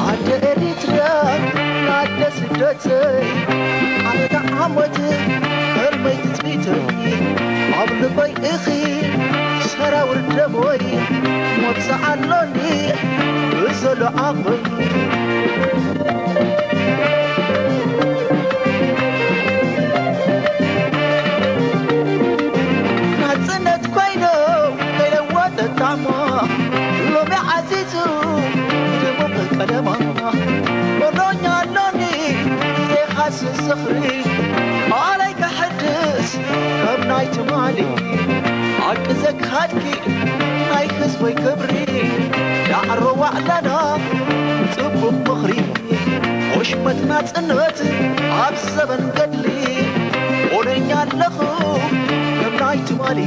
ዓዲ ኤሪትራ ናደ ስደተይ ዓመት ዓመት ሕልመይ ትጽቢተይ ኣብ ልበይ ኢኺ ሰራውር ደሞይ ሞት ሰዓሎኒ ብዘሎ ዓቕመይ ናጽነት ኮይኑ ከይለወጠ ጣዕማ ሎሚ ዓዚዙ ድሙቕ ቀለማ ወሎኛ ኣሎኒ ዘይሓስስ ዝኽሪ ኣለይ ከሕድስ ከም ናይ ትማሊ ሓቂ ዘግሃድኪ ናይ ህዝበይ ክብሪ ዳዕሮ ዋዕላና ጽቡቕ ምኽሪ ወሽመት ናጽነት ኣብ ዘበን ገድሊ ኦነኛ ኣለኹ ከም ናይ ትማሊ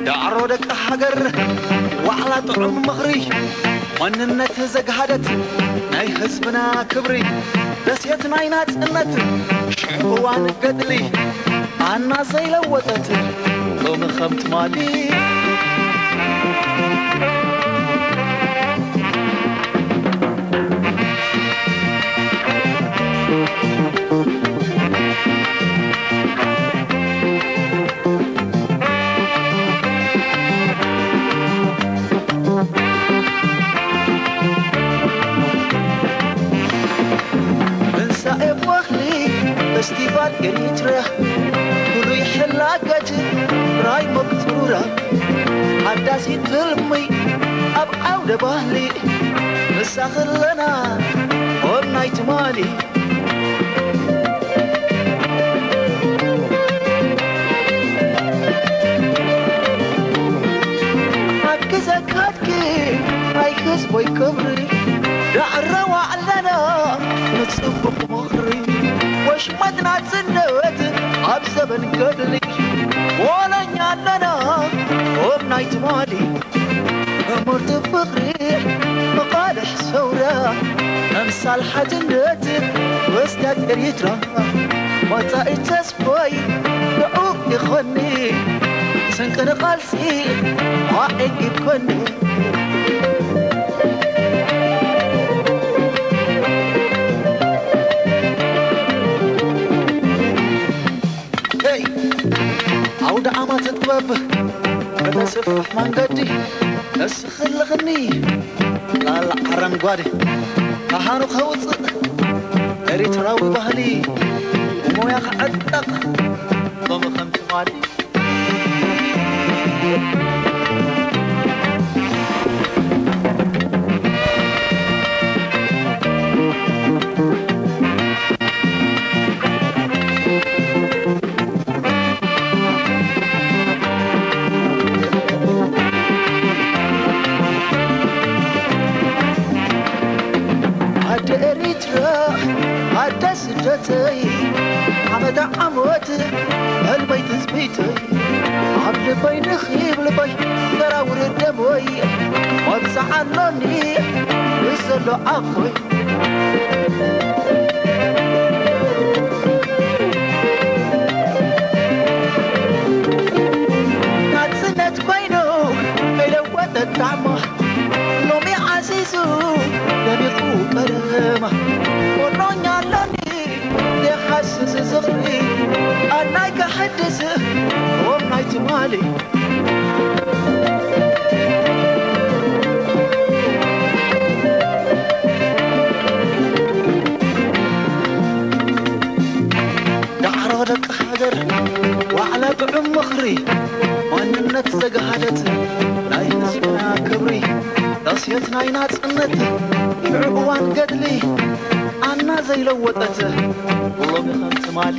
ዳዕሮ ደቂ ሃገር ዋዕላ ጥዑም ምኽሪ መንነት ዘግሃደት ናይ ህዝብና ክብሪ ደሴት ናይ ናጽነት ሽዑ እዋን ገድሊ ኣና ዘይለወጠት ሎሚ ከም ትማሊ ትንሳኤ ባህሊ ፈስቲቫል ኤሪትራ ፍሉይ ሕላገት ራይ መብጽሩራ ሓዳሲ ትልሚ ኣብ ዓውደ ባህሊ ምሳኽለና ኦም ናይ ትማሊ ሓቂ ዘካድኪ ናይ ህዝቦይ ክብሪ ዳዕረዋ ኣለና ንጽቡቕ ምኽሪ ወሽመት ናጽነት ኣብ ዘበን ገድሊ ወለኛ ኣለና ኦም ናይ ትማሊ መመርቲ ፍቕሪ መቓልሕ ሰውራ ኣምሳል ሓድነት ወስዳት ኤሪትራ መጻኢ ተስፎይ ንዑ ይኾኒ ስንቂ ንቓልሲ ኣዒጊብኮኒ ኣውደ ኣማት ጥበብ በተስፍሕ መንገዲ ነስኽልኽኒ ቃል ዓረንጓዴ ካህኑ ከውፅእ ኤሪትራዊ ባህሊ ብሞያ ክዕጠቕ ሎሚ ከም ትማሊ ዓዲ ኤሪትራ ዓደ ስደተይ ዓመታ ዓመት ህልመይ ትጽቢተይ ኣብ ልበይ ንኺብ ልበይ ተራውር ደሞይ ወብዛዕ ኣሎኒ ብዘሎ ዓኾይ ናጽነት ኮይኑ መለወጠ ጣዕማ ሎሚ ዓዚዙ ደሚቑ ቀለማ ወኖኛ ኣሎኒ የሓስስ ዝኽሪ ኣናይ ከሕድስ ኦም ናይ ትማሊ ዳዕሮ ደቂ ሃገር ዋዕላ ጥዑም ምኽሪ ማንነት ዘግሃደት ናይ ህዝብና ክብሪ ራስየት ናይ ናጽነት ሽዑ እዋን ገድሊ ኣና ዘይለወጠት ሎሚ ከም ትማሊ